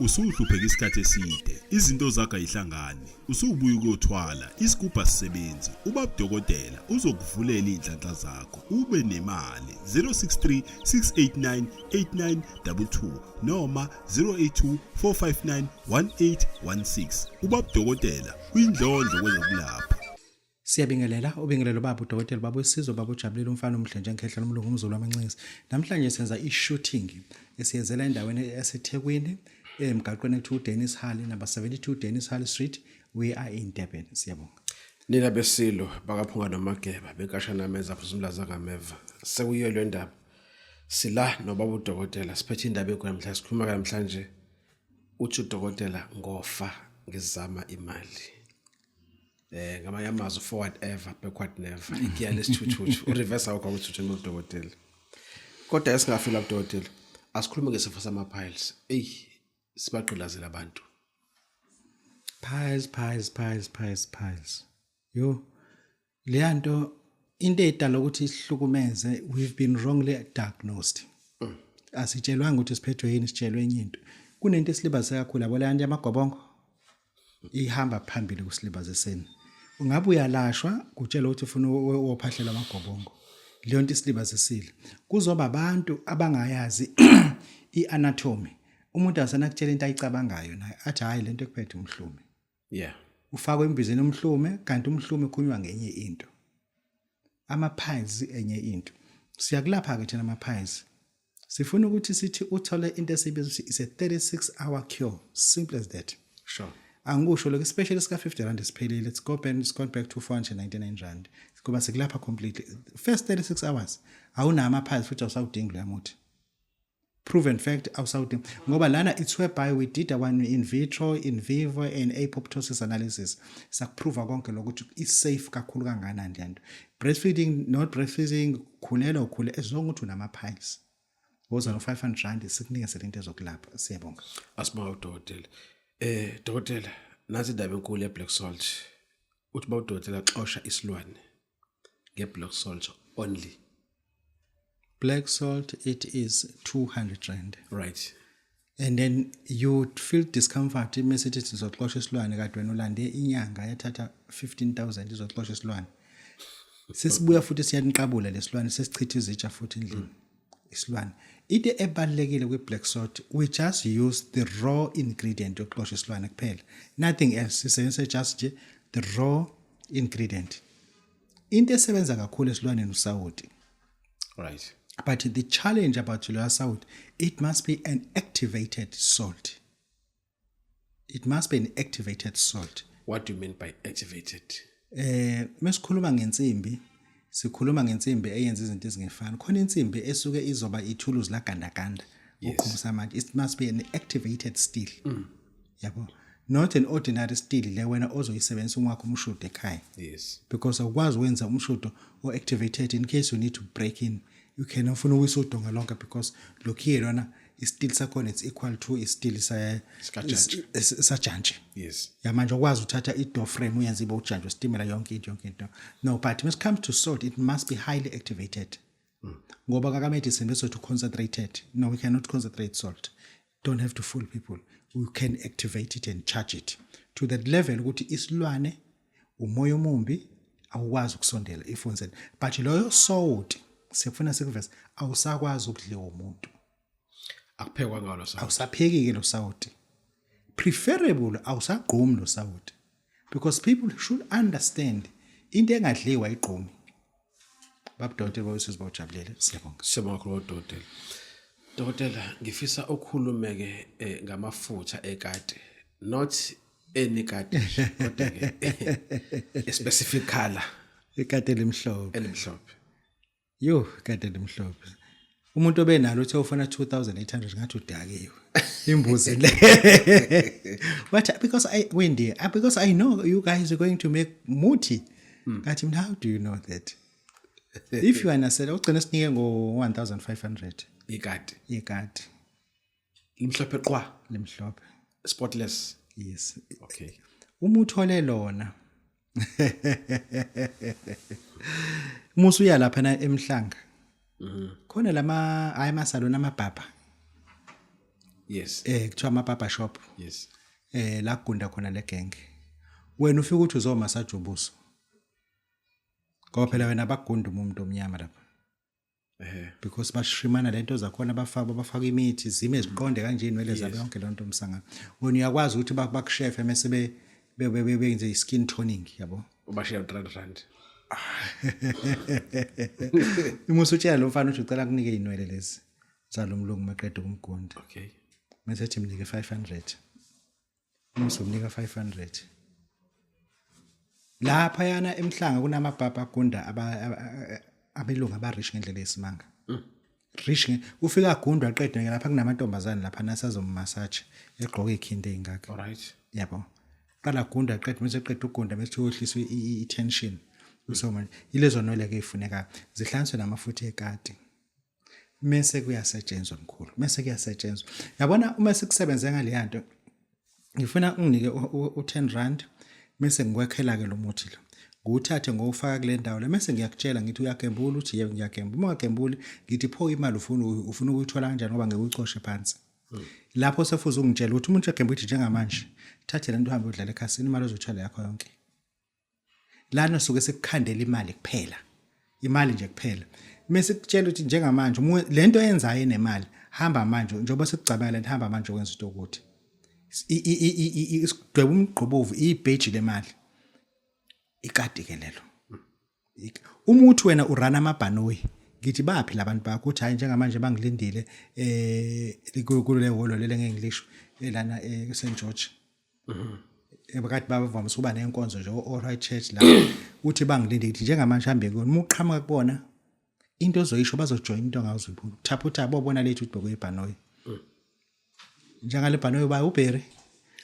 Usuhlupheka isikhathi eside, izinto zakho ayihlangani, usubuya ukuyothwala, isigubhu asisebenzi, ubaba udokotela uzokuvulela izinhlanhla zakho, ube nemali. 063 689 8922 noma 082 459 1816. Ubaba udokotela uyindlondlo kwezokulapha. Siyabingelela, ubingelelo baba udokotela baba wesizwe baba ujabulile umfana omuhle njengekhehla lomlungu umzulu wamancinci. Namhlanje senza i-shooting esiyenzela endaweni eseThekwini emgaqweni ekuthiwa uDennis Halley number 72 Dennis Halley Street. We are in Durban. Siyabonga. Nina besilo bakaphunga nomageba benkashana meza futhi ngameva. Sekuyiyo le ndaba. Sila nobaba udokotela siphethe indaba enkulu namhlanje, sikhuluma namhlanje uthi udokotela ngofa ngizama imali. Ngamanye amazwi, forward ever, backward never, igiya lesithuthuthu, ureverse awukho ukuthuthu nodokotela. Kodwa esingafila udokotela, asikhulume ngesifo sama piles. Ey, sibagqilazela abantu. Piles, piles, piles, piles, piles. Yo, leyanto into edala ukuthi isihlukumeze, we've been wrongly diagnosed. Asitshelwanga ukuthi siphethwe yini, sitshelwe enye into. Kunento esilibazisa kakhulu, yabo leyanto yamagobongo ihamba phambili kusilibaziseni. Ungabe uyalashwa kutshela ukuthi ufuna wophahlela amagobongo, leyo nto isilibazisile. Kuzoba abantu abangayazi i-anatomy, umuntu asenakutshela into ayicabangayo naye, athi hhayi, lento ekuphethe umhlume. Ufakwe embizeni umhlume, kanti umhlume ukhulunywa ngenye into, ama-piles enye into. Siyakulapha-ke thina ama-piles. Sifuna ukuthi sithi uthole into esiyibiza ukuthi is a 36 hour cure, simple as that. Angikusho lokho, especially sika R50 siphelile. It's gone back to R499 ngoba sikulapha completely. First 36 hours awunawo ama-piles futhi awusawudingi loya muthi. Proven fact, awusawudingi ngoba lana it's whereby we did our in vitro, in vivo and apoptosis analysis, sakuprova konke lokuthi i-safe kakhulu kangakanani lento. Breastfeeding, not breastfeeding, khulelwa, ukhule, as long ukuthi unama-piles, woza no-R500 sikunikeze lento ezokulapha. Siyabonga. Asibonga udokotela. Dokotela, nathi indaba enkulu ye black salt. Uthi ba udokotela xosha isilwane nge black salt only. Black salt, it is R200. And then you feel discomfort mesithi sizoxosha isilwane kade wena ulande inyanga yathatha 15,000 izoxosha isilwane. Sesibuya futhi siyaniqabula lesilwane, sesichitha izitsha futhi endlini isilwane. Into ebalekile kwi-black salt, we just use the raw ingredient yokuxosha isilwane kuphela, nothing else. Sisebenzisa just nje the raw ingredient. Into esebenza kakhulu esilwaneni usawoti. But the challenge about loya sawoti, it must be an activated salt. It must be an activated salt. What do you mean by activated? Mesikhuluma ngensimbi, sikhuluma ngensimbi eyenza izinto ezingefani. Khona insimbi esuke izoba ithuluzi lagandaganda uqhumisa manje. It must be an activated steel. Yabo. Not an ordinary steel le wena ozoyisebenzisa uma wakho umshudo ekhaya. Because awukwazi ukwenza umshudo o-activated in case you need to break in. You can ufuna ukuwisa udonga lonke because lokhiye lona isteel sakhona, it's equal to isteel Sikajantshi. Sajantshi. Yamanje ukwazi uthatha i-door frame uyenze ibe ujantshi wesitimela, yonke into, yonke into. No, but when it comes to salt, it must be highly activated. Ngoba kaka-medicine besothi concentrated. No, we cannot concentrate salt. Don't have to fool people. We can activate it and charge it to that level ukuthi isilwane, umoya omumbi awukwazi ukusondela if wenzeni. But loyo salt siyafuna sikuveze, awusakwazi ukudliwa umuntu. Akuphekwa ngalo sawoti. Awusapheki ke lo sawoti. Preferable awusagqumi lo sawoti because people should understand into engadliwa igqumi. Babudokotela bawusizwe bawujabulele, siyabonga. Siyabonga kakhulu dokotela. Dokotela, ngifisa ukhulume ke ngamafutha ekati. Not any kati nje, kodwa ke a specific color. Ikati elimhlophe. Elimhlophe. Yo, ikati elimhlophe. Umuntu obenalo uthe ufuna 2800, ngathi udakiwe. Imbuzi le. But because I Wendy, because I know you guys are going to make muthi. Ngathi mina, how do you know that? If you understand, ugcina sinike ngo 1500. Ikati. Ikati. Limhlophe qwa. Limhlophe. Spotless. Yes. Okay. Uma uthole lona, musu uya lapha na emhlanga. Khona lama hayi amasalon amabhaba. Yes. Kuthiwa ama barber shop. Yes. La kugunda khona le genge. Wena ufika uthi uzomassage ubuso. Ngoba phela wena bagunda umuntu omnyama lapha. Because bashimana lento zakhona, bafaka imithi zime ziqonde kanje inwele zabo, yonke lonto umsangano. Wena uyakwazi ukuthi bakushefe mase be benze i-skin toning, yabo. Ubashiya 3 rand. Uma usutshela lo mfana ukuthi ucela kunike inwele lezi zalo mlungu maqeda ukumgunda. Mase ethi mnike 500. Uma usumnika 500. Lapha yana emhlanga kunamabhabha agunda abelungu abarich ngendlela esimanga. Rich ufika agundwa aqede lapha kunamantombazane lapha nasazomassage egqoka ikhindi ezingaka. All right. Yabo. Qala gunda aqede, mase eqeda ugunda bese uyohliswa i-tension. So manje ilezo nwele ke ifuneka zihlanganiswe namafutha ekati. Mese kuyasetshenzwa mkhulu, mese kuyasetshenzwa. Yabona uma sikusebenze ngale nto, ngifuna unginike u10 rand mese ngikwekhela ke lo muthi lo. Ngiwuthathe ngowufaka kule ndawo le, mese ngiyakutshela ngithi uyagembula, uthi yebo ngiyagembula. Uma ungagembuli ngithi pho imali ufuna ukuyithola kanjani, ngoba ngeke uyicoshe phansi. Lapho sefuze ungitshela ukuthi umuntu ogembula, uthi njengamanje thathe lento uhambe udlale ekhasini, imali ozothola yakho yonke. Lana suke sikukhandela imali kuphela, imali nje kuphela. Mase kutshela ukuthi njengamanje lento oyenzayo enemali, hamba manje njengoba sikucabanga lento, hamba manje ukwenza into ukuthi isidweba umgqobovu ibheji lemali ikati ke lelo. Uma uthi wena urana amabhanoyi, ngithi baphi labantu bakho, uthi hayi njengamanje bangilindile kule holo lele ngeke ngilisho elana eSt George. Ebakade bavamise ukuba nenkonzo nje o Right Church la, uthi bangilinde, ngithi njengamanje hambe kuyona. Uma uqhamuka kubona into ozoyisho bazojoin into ongazuyiphula thapha, uthi abobona lethu ukuthi bekuyibhanoyi njengale bhanoyi ba uBerry.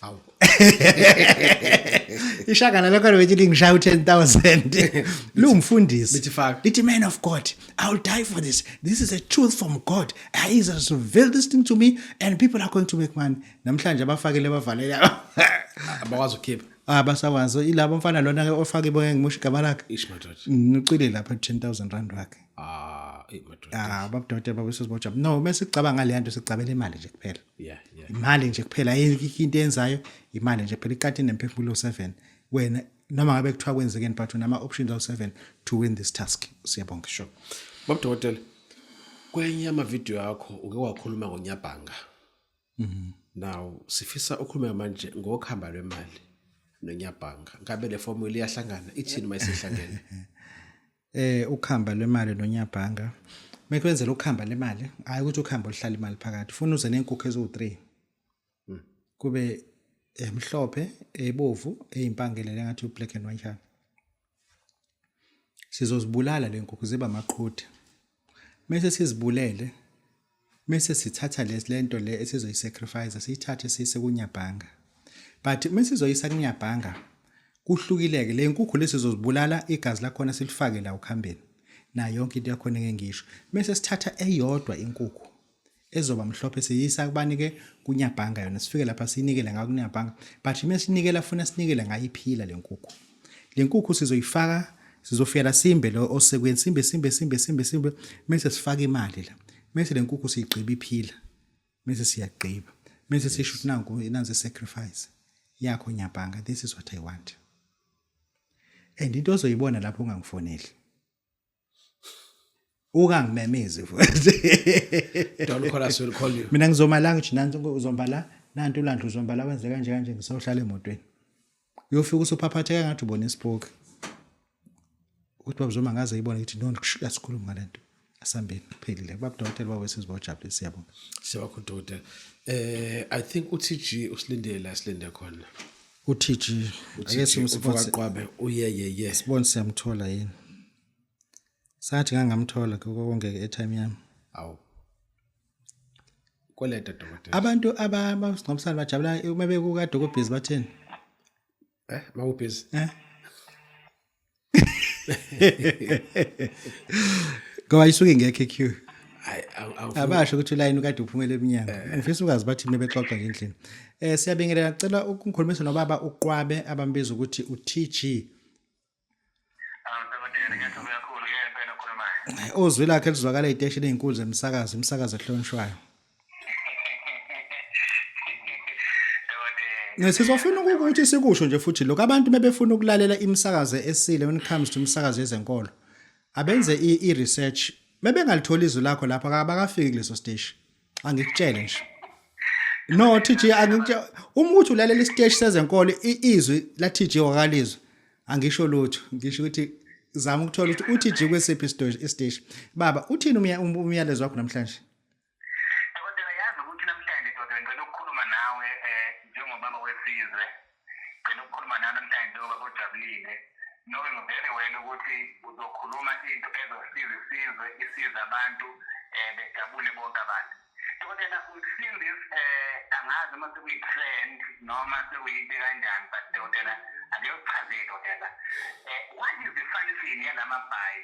Awu. Ishaka nalokho bethi lingishaya u10000, liwumfundisi. Lithi faka. Lithi, "Man of God, I will die for this. This is a truth from God. He has revealed this thing to me and people are going to make money." Namhlanje abafakile bavalele. Abakwazi ukukhipha. Ah, basakwazi ilabo mfana lona ke ofake ibonge ngimusho igama lakhe. Ish madoda. Ucile lapha 10000 rand wakhe. Ah, eh madoda. Ah, babudokotela babesizibojaba no, mase sicabanga ngale nto sicabela imali nje kuphela. Yeah. Imali nje kuphela, ayikho into enzayo, imali nje phela. Ikati nemphefumulo 7 wena, noma ngabe kuthiwa kwenzekeni, but unama options awu 7 to win this task. Siyabonga. Sure. Baba Dokotela, kwenye ama video yakho uke wakhuluma ngonyabhanga. Now sifisa ukhulume manje ngokuhamba lwemali nonyabhanga. Ngabe le formula iyahlangana, ithini mayisehlangene? Ukhamba lwemali nonyabhanga, mekwenzela ukhamba lemali, hayi ukuthi ukhamba oluhlala imali phakathi, ufuna uze nenkukhu eziwu3, kube emhlophe, ebovu, eyimpangele lengathi ublack and white. Sizozibulala le nkukhu ziba amaqhude, mase sizibulele, mase sithatha lesi lento le esizoyisacrifice, siyithathe siyise kunyabhanga. But mase sizoyisa kunyabhanga kuhlukileke. Le nkukhu lesi sizozibulala, igazi lakhona silifake la ukhambeni nayo yonke into yakhona engeke ngisho, mase sithatha eyodwa inkukhu ezoba mhlophe siyisa kubani ke? Kunyabhanga yona. Sifike lapha siyinikele ngayo kunyabhanga, but uma sinikela funa sinikele ngayo iphila le nkukhu. Le nkukhu sizoyifaka, sizofika la simbe lo osekweni, simbe simbe simbe simbe simbe, mase sifaka imali la, mase le nkukhu siyigqiba iphila, mase siyagqiba, mase sisho ukuthi nanku, nansi sacrifice yakho nyabhanga, this is what I want. And into ozoyibona lapho, ungangifoneli, ukangimemezi futhi. Don't call us, we'll call you. Mina ngizoma la, ngithi nansi uzomba la, nanti ulandla uzomba la, wenze kanje kanje, ngisohlala emotweni. Uyofika usuphaphatheka ngathi ubona isipoki, ukuthi babuzoma ngaze ibone ngithi no, asikhulumi ngalento, asambeni, kuphelile. Babudokotela bawesizwe bawujabulile, siyabonga. Siyabonga dokotela. I think uTG usilindele la silinde khona. uTG ake simsibone. Qwabe uye ye ye. Sibone siyamthola yini. Sathi ngangamthola konke airtime yami. Awu. Kweleta dokotela. Abantu abasingcwabisana bajabula uma bekukade kubhizi, batheni? Mawubhizi. Ngoba isuke ingekho iqueue. Hayi. Abasho ukuthi ulayini ukade uphumele eminyango. Ngifisa ukwazi bathi bebexoxa nje endlini. Siyabingelela, cela ukungikhulumisa nobaba uQwabe abambiza ukuthi uTG. Awu dokotela, ngiyathokoza kakhulu, yebo impela okhulumayo. Ozwi lakhe lizwakala eziteshini ezinkulu zemsakazo, imsakazo ehlonishwayo. Sizofuna ukuthi sikusho nje futhi lokho abantu bebefuna ukulalela imisakazo esile when it comes to imisakazo yezenkolo. Abenze i-research bebengalithola izwi lakho lapha abakafiki kuleso stage. Angikutshele nje. No TG angikutshele uma uthi ulalela isiteshi sezenkolo izwi la TG wakalizwe angisho lutho ngisho ukuthi zama ukuthola ukuthi uTG kwesiphi isiteshi. Baba uthini umyalezo wakho namhlanje? Dokotela yazi ukuthi namhlanje dokotela ngicela ukukhuluma nawe eh njengobaba wesizwe ngicela ukukhuluma nawe namhlanje njengoba ujabulile knowing very well ukuthi uzokhuluma into ezosiza isizwe isize abantu eh bejabule bonke abantu. Dokotela we've seen this eh angazi uma sekuyi-trend noma sekuyinto kanjani but dokotela ake uchaze dokotela eh what is the function yalamabhayi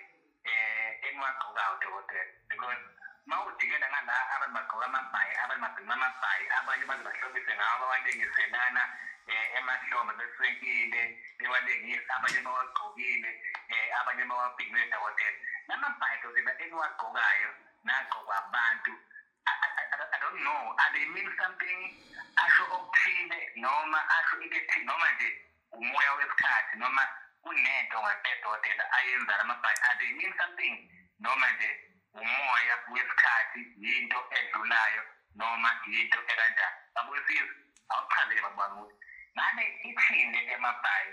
eh engiwagqokayo dokotela because mawujikela ngala abantu bagqoka amabhayi abanye babhinqa amabhayi abanye baze bahlobise ngawo bawalengiselana eh emahlombe beswekile bewalengisa abanye bawagqokile eh abanye bawabhinqile dokotela lamabhayi dokotela engiwagqokayo nagqokwa abantu I don't know are they mean something asho okuthile noma asho into ethile noma nje umoya wesikhathi noma kunento ngakudokotela ayenza lamabhayi are they mean something noma nje umoya wesikhathi yinto edlulayo noma yinto ekanjani babuyisizwe awuchazele babani ukuthi ngabe ithini emabhayi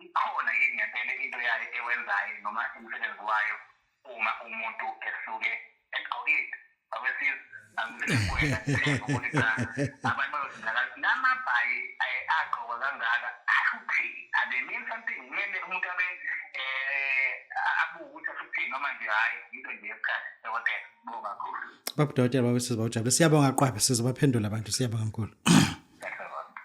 ikhona yini ngempela into yayo ewenzayo noma umsebenzi wayo uma umuntu esuke egqokile akwesizwe angifuni ukuthi cha abantu bazosizakala namabhayi agqokwa kangaka asho ukuthini are they mean something kumele umuntu abe abuke ukuthi asho ukuthini noma nje hhayi into nje yesikhathi dokotela bonga kakhulu Baba Dokotela baba sizwa ujabule. Siyabonga qwabe sizobaphendula abantu siyabonga mkhulu.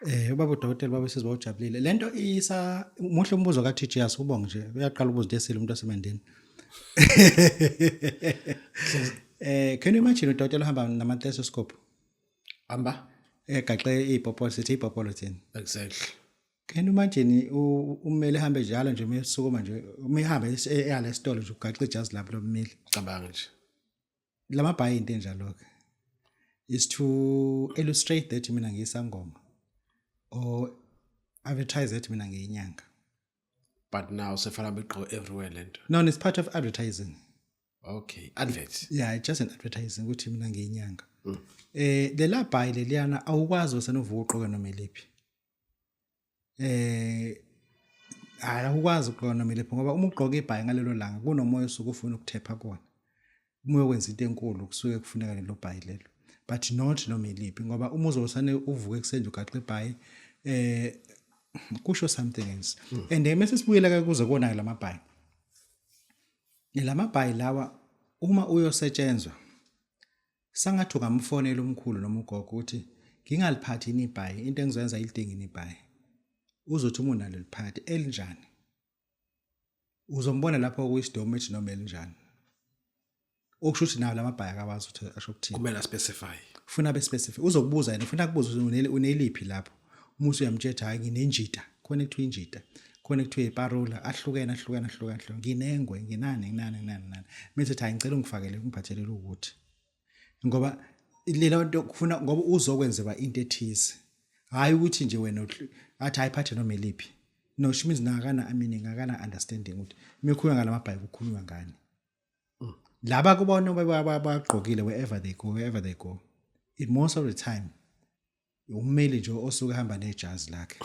Eh ubaba udokotela baba sizwa ujabulile. Lento isa muhle umbuzo ka TG asubonga nje uyaqala ubuza into esile umuntu osemandeni. Eh can you imagine udokotela uhamba nama stethoscope? Hamba. Egaxe ibhopolo sithi ibhopolo thina. Exactly. Can you imagine ummeli ehambe njalo nje uma esukuma nje uma ehamba eya lesitolo nje ugaxe ijazi lapho lommeli. Cabanga nje. Lamabhayi into enjalo ke. Is to illustrate that mina ngiyisangoma or advertise that mina ngiyinyanga. But now sefana begqoke everywhere lento. No, it's part of advertising. Okay, advert. Yeah, it's just an advertising ukuthi mina ngiyinyanga. Eh lela bhayi leliyana awukwazi usenovuka ugqoke noma eliphi. Eh awukwazi ukugqoka noma eliphi ngoba uma ugqoka ibhayi ngalelo langa kunomoya osuke ufuna ukuthepha kuwona. Uma uyokwenza into enkulu kusuke kufuneka lelo bhayi lelo. But not noma eliphi ngoba uma uzosane uvuke ekuseni nje ugaxe ibhayi eh kusho something else. And then mase sibuyela ke kuze kona lamabhayi. Lamabhayi lawa uma uyosetshenzwa sangathi ungamfonela umkhulu noma ugogo ukuthi ngingaliphathi yini ibhayi into engizoyenza ilidingi yini ibhayi uzothi uma unalo liphathi elinjani uzombona lapho kuyisidomu ethi noma elinjani okusho ukuthi nawo lamabhayi akawazi ukuthi asho ukuthini Kumele specify. ufuna abe specific uzokubuza yena ufuna akubuza ukuthi uneliphi lapho uma usuyamtshela hayi nginenjida khona ekuthiwa injida khona ekuthiwa iparula ahlukene ahlukene ahlukene ahlukene nginengwe nginani nginani nginani nginani mase ethi hayi ngicela ungifakele ungiphathelele ukuthi ngoba lela nto kufuna ngoba uzokwenziwa into ethize hayi ukuthi nje wena athi hayi phathe noma eliphi no she means nakana meaning akana understanding ukuthi mekhulunywa ngalamabhayi kukhulunywa ngani laba kubona bagqokile wherever they go wherever they go it most of the time ummeli nje osuke ehamba nejazi lakhe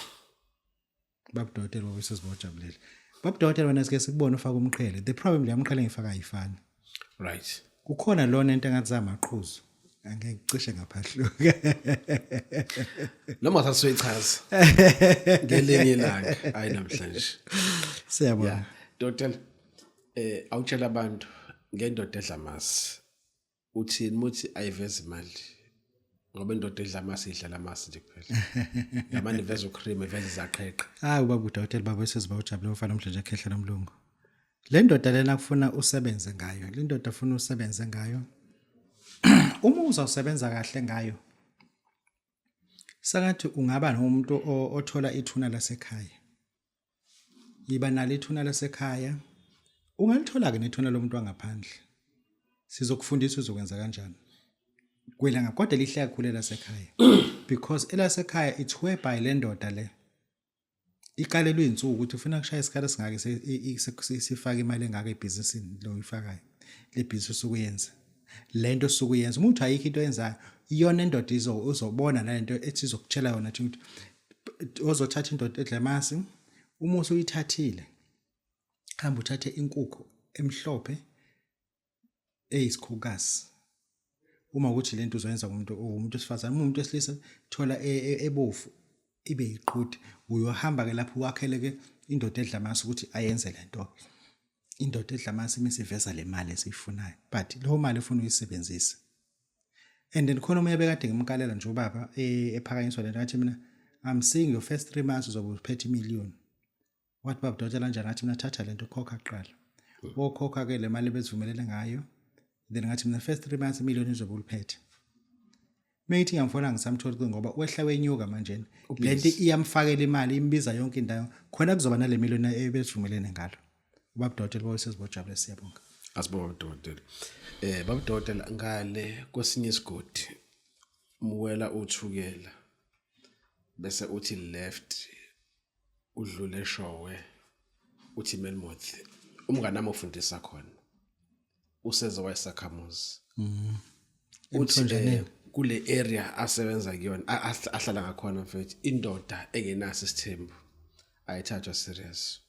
babudokotela baba sesibojabulele babudokotela wena sike sikubone ufaka umqhele the problem le umqhele ngifaka ayifani Right. kukhona lona into engathi zamaqhuzu angeke cishe ngaphahluka Noma sasiyoyichaza. Ngelinye ilanga hayi namhlanje. siyabonga Yeah. Dokotela eh awutshela abantu ngendoda edla amasi. Uthini muthi ayiveza imali? Ngoba indoda edla amasi idlala amasi nje kuphela. Ngamane iveza ucream iveza izaqheqhe. Hayi ubaba udokotela baba wesizwe bawujabule ufana umdletshe ekhehla nomlungu. Le ndoda lena kufuna usebenze ngayo. Le ndoda ufuna usebenze ngayo. Uma uzawusebenza kahle ngayo sangathi ungaba nomuntu othola ithuna lasekhaya. Yiba nalo ithuna lasekhaya. Ungalithola ke nethuna lomuntu wangaphandle. Sizokufundisa uzokwenza kanjani. Kwelanga kodwa lihle kakhulu elasekhaya. Because elasekhaya, it's whereby le ndoda le ikalelwe insuku ukuthi ufuna kushaya isikhathi esingaka, sifake imali engaka ebhizinisini lo uyifakayo, le bhizinisi osukuyenza, lento osukuyenza. Uma uthi ayikho into oyenzayo, iyona indoda uzobona nalento ethi izokutshela yona ukuthi ozothatha indoda edla amasi. Uma usuyithathile, hamba uthathe inkukhu emhlophe eyisikhukazi, uma ukuthi lento uzoyenza kumuntu umuntu wesifazane. Uma umuntu wesilisa, thola ebovu ibe yiqhude. Uyohamba ke lapho wakhele ke indoda edla amasi ukuthi ayenze lento. Indoda edla amasi imisiveza le mali esiyifunayo, but leyo mali ufuna uyisebenzise. And then khona omunye bekade ngimkalela nje ubaba ephakanyiswa lento, ngathi mina, "I'm seeing your first 3 months uzobe uphethe imillion." Wathi, "Baba dokotela, kanjani?" Ngathi mina, "Thatha lento, khokha kuqala." Wokhokha ke le mali bezivumelene ngayo. Then ngathi mina, first 3 months imillion izobe uliphethe. Meyithi ngiyamfona, ngisamtholi ngoba wehla wenyuka manje. Lento iyamfakela imali, imbiza yonke indawo khona, kuzoba nale million ebezivumelene ngalo. Ubaba dokotela bosezibojabule, siyabonga. Asibonga, dokotela. Baba dokotela, ngale kwesinye isigodi muwela uthukela bese uthi left, udlule Eshowe, uthi Melmoth, umngane wami ofundisa khona useze wayesakhamuzi. Uthi kule area asebenza kuyona, ahlala ngakhona, mfethu, indoda engenaso isithembu ayithathwa serious.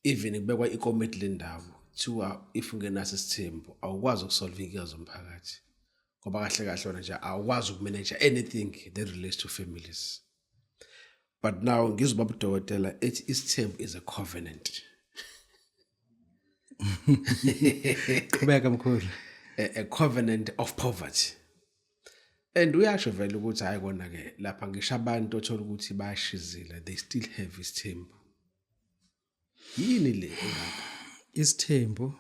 Even kubekwa ikomiti lendawo, kuthiwa if ungenaso isithembu awukwazi ukusolve inkinga zomphakathi, ngoba kahle kahle wena nje awukwazi ukumanage anything that relates to families. But now ngizwa ubaba udokotela ethi isithembu is a covenant. Qhubeka, mkhulu. A covenant of poverty. And uyasho vele ukuthi hayi kona ke lapha, ngisho abantu othola ukuthi bayashizila, they still have isithembu. Yini le engaka? Isithembu,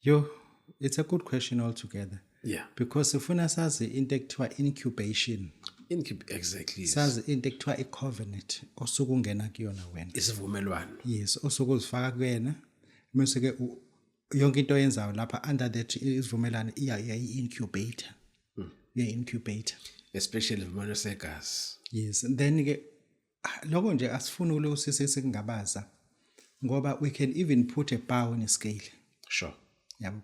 yo, it's a good question altogether, because sifuna sazi into ekuthiwa incubation. Exactly, yes. Sazi into ekuthiwa i-covenant osuke ungena kuyona wena. Isivumelwano. Yes, osuke uzifaka kuyena, bese ke yonke into oyenzayo lapha under that isivumelwano iya i-incubator, iya incubator. Especially isivumelwano segazi. Yes, and then ke lokho nje asifuni ukulokhu sesingabaza, ngoba we can even put a bar on a scale. Yabo,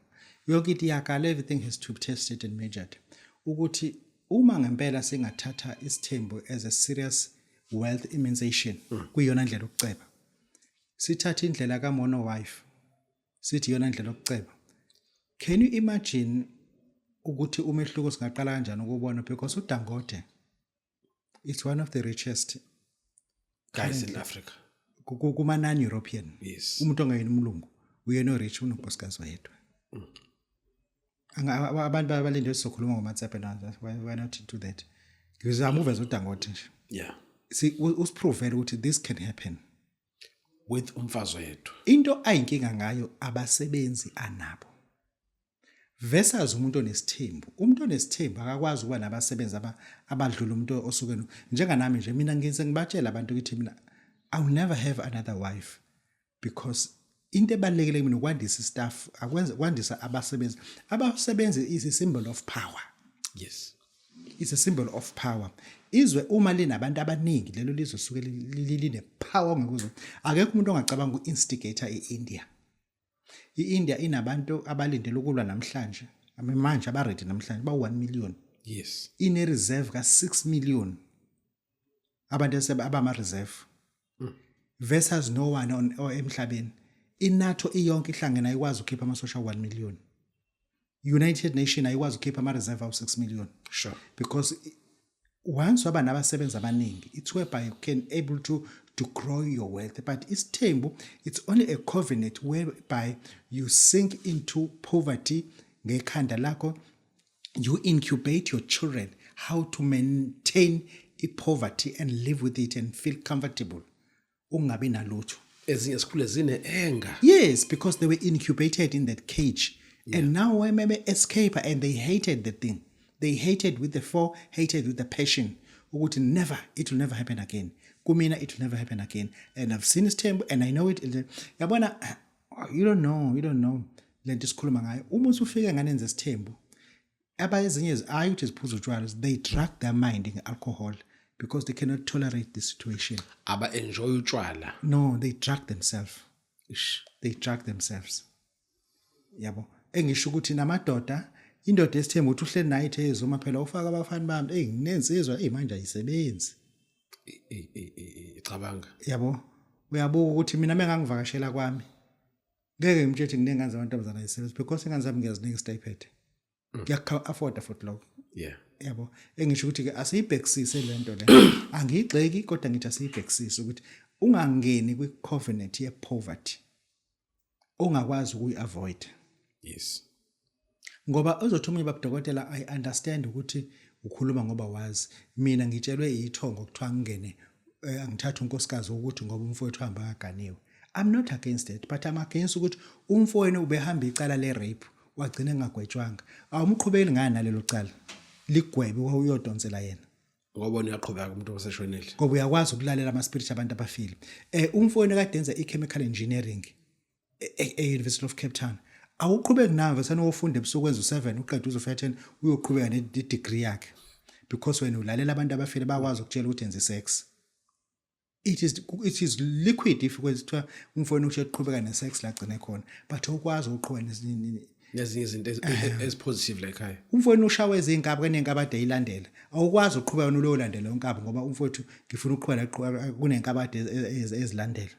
yonke into iyakala, everything has to be tested and measured, ukuthi uma ngempela singathatha isithembu as a serious wealth immunization, kuyiyona ndlela yokuceba, sithathe indlela ka-mono wife, sithi iyona ndlela yokuceba, can you imagine ukuthi umehluko singaqala kanjani ukubona? Because uDangote, it's one of the richest guys in Africa. Kuma non-European. Umuntu ongayena umlungu uyena orich, unonkosikazi oyedwa. Abantu abalinde sizokhuluma ngoMatsepe na, why not do that? Ngizama uveza uDangote nje. Usiprovele ukuthi this can happen with umfazi oyedwa. Into ayinkinga ngayo, abasebenzi anabo versus umuntu onesithembu. Umuntu onesithembu akakwazi ukuba nabasebenzi abadlula umuntu osuke njenganami nje. Mina ngize ngibatshela abantu ukuthi mina, I will never have another wife, because into ebalulekile kumina ukwandisa istaff, akwenza kwandisa abasebenzi. Abasebenzi is a symbol of power. It's a symbol of power. Izwe uma linabantu abaningi, lelo lizwe suke line power ngekuzo. Akekho umuntu ongacabanga uinstigate iIndia. IIndia inabantu abalindele ukulwa namhlanje, manje abaready namhlanje ba 1 million. Ine reserve ka 6 million abantu abama reserve versus no one on or emhlabeni. INATO iyonke ihlangene ayikwazi ukukhipha amasosha 1 million. United Nation ayikwazi ukukhipha ama reserve awu 6 million. Because once waba nabasebenzi abaningi, it's whereby you can able to grow your wealth. But isithembu, it's only a covenant whereby you sink into poverty ngekhanda lakho. You incubate your children how to maintain i-poverty and live with it and feel comfortable ungabi nalutho. Ezinye sikhule zine anger. Yes, because they were incubated in that cage. And now when they escape and they hated the thing. They hated with the four, hated with the passion. Ukuthi never, it will never happen again. Kumina, it will never happen again. And I've seen isithembu and I know it. Yabona, you don't know, you don't know. Lento sikhuluma ngayo. Uma usufika nganenze isithembu, Abayezinye hayi ukuthi ziphuza utshwala, they drug their mind in alcohol because they cannot tolerate the situation. Aba enjoy utshwala. No, they drug themselves. Ish. They drug themselves, yabo. Engisho ukuthi namadoda, indoda esithemba ukuthi uhleli nayo ithe ezuma phela ufaka abafana bami, hey, nginensizwa, hey, manje ayisebenzi. Icabanga. Yabo, uyabuka ukuthi mina mengangivakashela kwami ngeke ngimtshele ukuthi nginengane zamantombazana ayisebenzi, because ingane zami ngiyazinika istipend, ngiyakha-afforda futhi lokho. Yabo, engisho ukuthi ke asiyibhekisise lento le. Angiyigxeki, kodwa ngithi asiyibhekisise ukuthi ungangeni kwi-covenant ye-poverty ongakwazi ukuyi-avoid. Ngoba uzothi omunye, "Babudokotela, I understand ukuthi ukhuluma ngoba wazi mina ngitshelwe ithongo kuthiwa ngingene angithathe unkosikazi ukuthi ngoba umfowethu hamba akaganiwe." I'm not against it, but I'm against ukuthi umfowenu ubehamba icala le rape, wagcina engagwetshwanga. Awumqhubeli ngani nalelo cala, ligwebe, uyodonsela yena? Ngoba uyaqhubeka umuntu oseshonile. Ngoba uyakwazi ukulalela ama spirit abantu abafile. Umfowenu kade enza i-chemical engineering e-University of Cape Town, awuqhubeki nawe vesane ufunda ebusuku, wenza u7, uqede uzofika 10, uyoqhubeka ne-degree yakhe, because wena ulalela abantu abafile, bakwazi ukutshela ukuthi enze sex. It is liquid. If kwethiwa umfowenu ushe uqhubeka ne-sex la gcine khona, but awukwazi ukuqhubeka nezinye izinto ezi-positive la ekhaya. Umfowenu ushawe izinkabi, kanenkabi ade eyilandela, awukwazi ukuqhubeka wena uloyolandela inkabi ngoba umfowethu ngifuna ukuqhubeka kunenkabi ade ezilandela.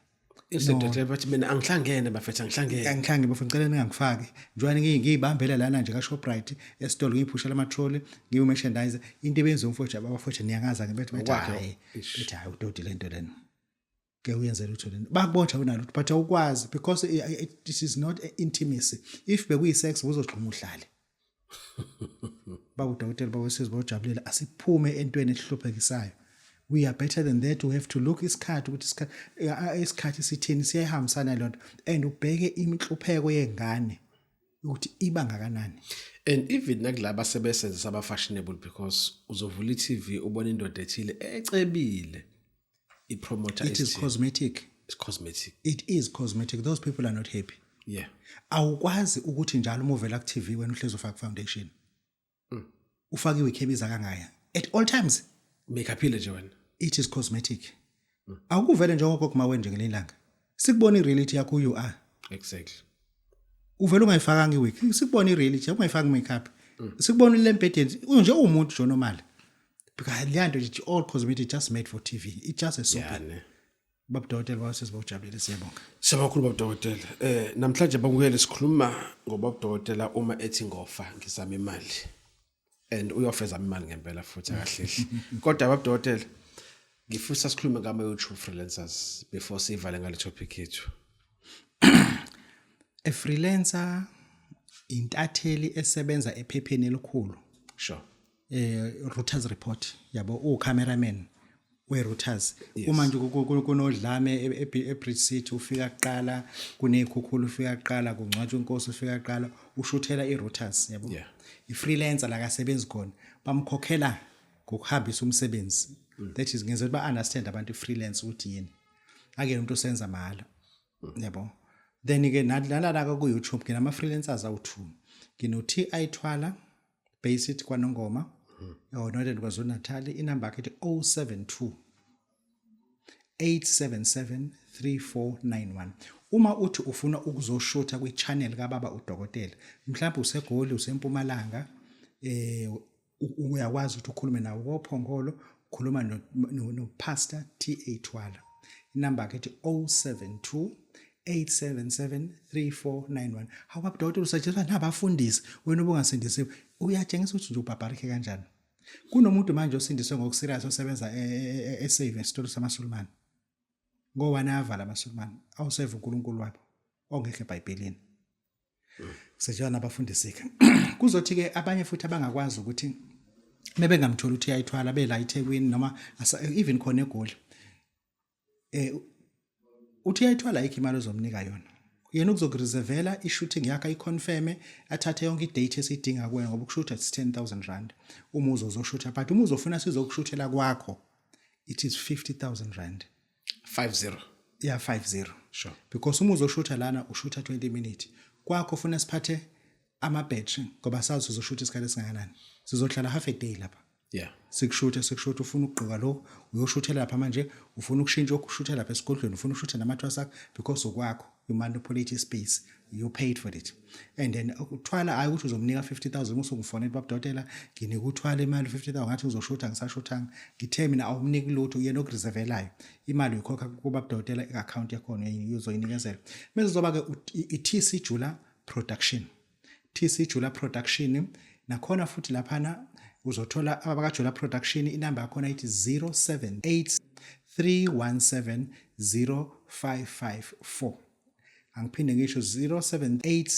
Instead bathi, "Mina angihlangene bafethu, angihlangene." "Angihlange bafo, ngicela ningangifaki njengoba ngiyibambela lana nje ka-Shoprite esitolo, ngiyiphushela ama-trolley, ngiwu-merchandise." Into ebenziwa umfowethu, abafowethu niyangaza ke, bethi Ngokwakhe, hayi, ish. bethi, "Hayi, udodi lento lena ke uyenze lutho lena." Bakubona unalutho, but awukwazi because it is not intimacy. If bekuyi-sex, uzogxuma uhlale. Babudokotela bawesizwe bawujabulela, asiphume entweni esihluphekisayo. We are better than that. We have to look isikhathi ukuthi isikhathi sithini, siyayihambisana lento, and ubheke inhlupheko yengane ukuthi iba ngakanani. And even nakulaba sebesenza saba-fashionable, because uzovula i-TV ubone indoda ethile ecebile ipromota. It is cosmetic. It's cosmetic. It is cosmetic. Those people are not happy. Awukwazi ukuthi njalo uma uvela ku-TV wena uhlezi ufaka foundation, ufake iwig ebiza kangaka at all times. Make-uphile nje wena. It is cosmetic. Awukuvele njengogogo maweni nje ngelinye ilanga sikubona i-reality yakho, you are. Uvele ungayifakanga iwig, sikubona i-reality, ungayifaki makeup, sikubona le mbhedeni nje uwumuntu nje normal, because leya nto nje all cosmetic, just made for TV. It's just a soap. Yeah ne. Babudokotela bawesizwe bawujabulele, siyabonga. Siyabonga kakhulu, babudokotela. Namhlanje babukele sikhuluma ngobabudokotela uma ethi ngofa ngizama imali. And uyofeza imali ngempela futhi akahlehli. Kodwa babudokotela, ngifisa sikhulume ngama YouTube freelancers before sivale ngale topic yethu. A freelancer intatheli esebenza ephepheni elikhulu. Reuters report, yabo, u cameraman we Reuters. Uma nje kunodlame eBridge City, ufika kuqala, kunezikhukhula, ufika kuqala, kungcwatshwa inkosi, ufika kuqala, ushuthela iReuters, yabo. I-freelancer la kasebenzi khona, bamkhokhela ngokuhambisa umsebenzi. That is ngenza ukuthi ba understand abantu i-freelance ukuthi yini. Ake umuntu osenza mahala, yabo. Then ke nalala ku YouTube nginama freelancers awu2. Ngino TI Thwala, based kwaNongoma or Northern KwaZulu Natal. Inamba yakhe ithi 072 877 3491. Uma uthi ufuna ukuzoshutha kwi-channel kababa udokotela, mhlawumbe useGoli, useMpumalanga, uyakwazi ukuthi ukhulume nawo koPhongolo, ukhuluma no Pastor TA Thwala. Inamba yakhe ithi 072 877 3491. Hawu baba dokotela, usetshenziswa nabafundisi, wena ubungasindisiwe. Uyatshengisa ukuthi nje ubhabharike kanjani. Kunomuntu manje osindiswe ngokuserious osebenza esave esitolo samaSulumane, ngoba navala amaSulumane awuseve uNkulunkulu wabo ongekho eBhayibhelini. Setshenziswa nabafundisi-ke. Kuzothi ke abanye futhi abangakwazi ukuthi mebengamthola ukuthi uyayithwala bela eThekwini noma even khona eGoli, uthi uyayithwala, ayikho imali ozomnika yona. Yena ukuzokureservela i-shooting yakhe, ayiconfirme, athathe yonke idate esiyidinga kuwena, ngoba ukushutha it's R10,000 uma uzozoshutha, but uma uzofuna sizokushuthela kwakho, it is R50,000. 50. Yeah, 50. Because uma uzoshutha lana, ushutha 20 minutes. Kwakho ufuna siphathe Ama-battery, ngoba sazi sizoshutha isikhathi esingakanani, sizohlala half a day lapha. Sikushuthe, sikushuthe, ufuna ukugqoka lokhu, uyoshuthela lapha manje, ufuna ukushintsha ukushuthela lapha esigodlweni, ufuna ukushutha namathwasa akho, because okwakho, you manipulate space, you paid for it. And then uthwala, hayi ukuthi uzomnika 50,000 usungifonela, babudokotela nginika uthwala imali 50,000, ngathi uzoshutha ngisashuthanga. Ngithe mina awumniki lutho, yena okureservelayo imali uyikhokha kubabudokotela, i-account yakhona uzoyinikezela. Bese kuzoba-ke i-TC Jula Production, TC Jula Production nakhona futhi laphana uzothola abakaJula Production, inamba yakhona ithi 078 317 0554. Angiphinde ngisho, 078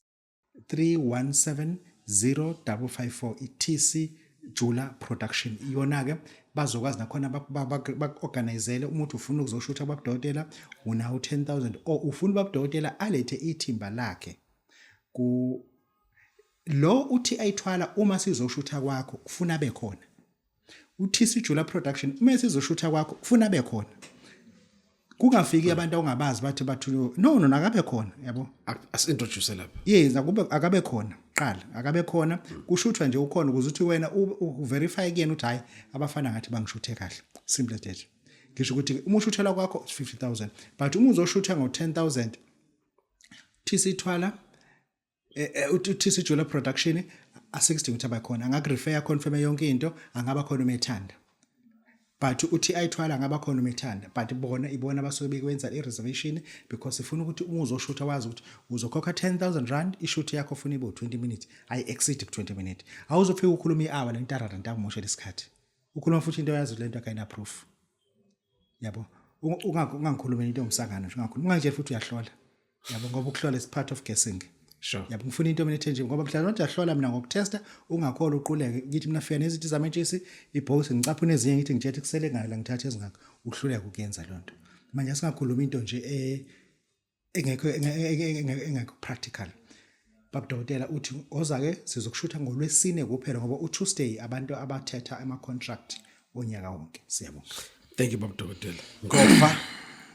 317 0554, i-TC Jula Production. Iyona-ke bazokwazi nakhona baku-organizele umuntu ufuna ukuzoshutha babudokotela, unawo 10,000 or ufuna ubabudokotela alethe ithimba lakhe ku lo uthi ayithwala. Uma sizoshutha kwakho kufuna abe khona uTC Jula Production, uma sizoshutha kwakho kufuna abe khona, kungafiki abantu ongabazi bathi bathu no no akabe khona, yabo. Asi-introduce lapha. Yes, akube akabe khona qala, akabe khona kushuthwa nje ukhona, ukuze uthi wena uverify kuyena uthi hayi, abafana ngathi bangishuthe kahle, simple as that. Ngisho ukuthi uma ushuthela kwakho 50,000, but uma uzoshutha ngo 10,000, TC Thwala, uTC Jula Production asikudinga ukuthi abakhona, angakurefer, confirm yonke into, angaba khona uma ethanda, but uthi ayithwala angaba khona uma ethanda, but bona ibona abasuke bekwenza i-reservation, because ifuna ukuthi uma uzoshutha wazi ukuthi uzokhokha 10,000 rand, ishoot yakho ufuna ibe 20 minutes, ayi-exceed ku 20 minutes. Awuzofika ukhuluma i-hour le ntarara ntakumoshela isikhathi, ukhuluma futhi into oyazi lento akayina proof, yabo. Ungangikhulumeli into yomsangano nje, ungakhulumi, ungangitsheli futhi uyahlola, yabo, ngoba ukuhlola is part of guessing. Yabo, ngifuna into mina ethenjiwe, ngoba mhlawumbe manje uyahlola mina ngokutesta ungakholwa uquleke, ngithi mina fika nezinto zamentshisi ibhokisi, ngicaphuna ezinye, ngithi ngitshethe kusele ngayo la, ngithathe ezingaka, uhluleka ukuyenza leyo nto. Manje asingakhulumi into nje engekho practical. Babudokotela uthi oza-ke sizokushutha ngolwesine kuphela, ngoba uTuesday abantu abathetha ama-contract onyaka wonke. Siyabonga. Thank you, baba dokotela. Ngofa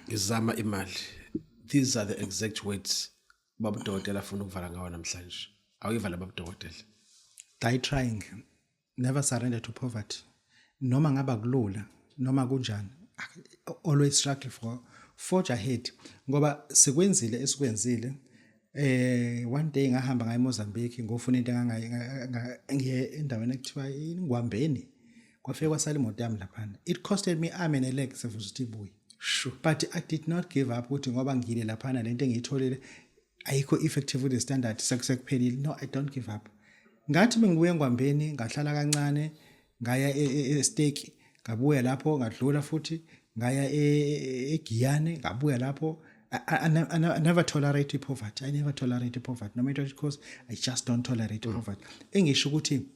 ngizama imali, these are the exact words baba dokotela afuna ukuvala ngawo namhlanje. Awuyivala, baba dokotela. Die trying, never surrender to poverty, noma ngaba kulula noma kunjani, always struggle for, forge ahead, ngoba sikwenzile esikwenzile. One day ngahamba ngaye eMozambique ngofuna into engangayi ngiye endaweni ekuthiwa ingwambeni, kwafika kwasala imoto yami laphana. It costed me arm and a leg sefuze ukuthi ibuye. But I did not give up ukuthi ngoba ngile laphana lento engiyitholile ayikho effective with the standard, sekuphelile. No, I don't give up. Ngathi bengibuye engwambeni, ngahlala kancane, ngaya eSteki, ngabuya lapho, ngadlula futhi ngaya eGiyane, ngabuya lapho. I never tolerate poverty. I never tolerate poverty, no matter what it costs. I just don't tolerate poverty. Engisho ukuthi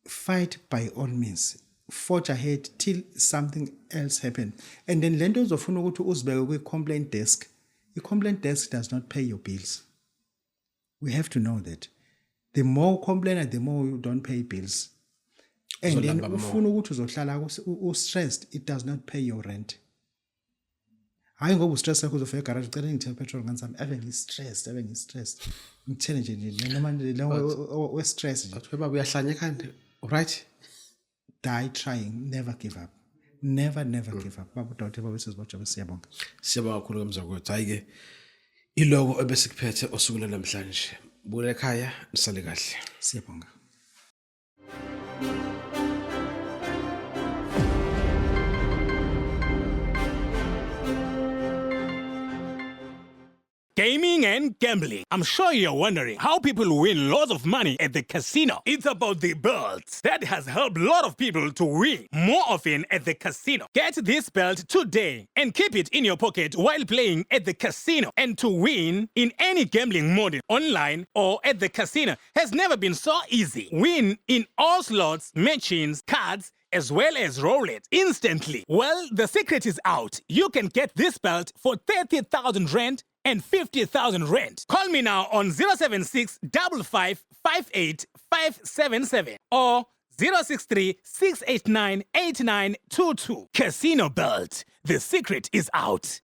fight by all means, forge ahead till something else happen. And then lento uzofuna ukuthi uzibeke kwi-complaint desk, i-complaint desk does not pay your bills. We have to know that the more complainer, the more you don't pay bills, and then Uzolamba more. Ufuna ukuthi uzohlala u-stressed, it does not pay your rent. Hayi, ngoba ustress yakho uzofika egarage, ucela ngithele petrol ngani sami, ave ngi-stressed, ave ngi-stressed, ngithele nje nje noma nje lo we-stress nje. Athi baba uyahlanya ekhanda, right? Die trying, never give up, never, never give up. Baba udokotela, baba sesibojabe, siyabonga. Siyabonga kakhulu kamzakwethu. Hayi ke, iloko ebesikuphethe osuku namhlanje. Buyela ekhaya, nisale kahle. Siyabonga. Gaming and gambling. I'm sure you're wondering how people win lots of money at the casino. It's about the belt that has helped a lot of people to win more often at the casino. Get this belt today and keep it in your pocket while playing at the casino. And to win in any gambling model, online or at the casino, has never been so easy. Win in all slots, machines, cards, as well as roulette instantly. Well, the secret is out. You can get this belt for 30,000 rand and 50,000 rand. Call me now on 076 55 58 577 or 063 689 8922. Casino Belt. The secret is out.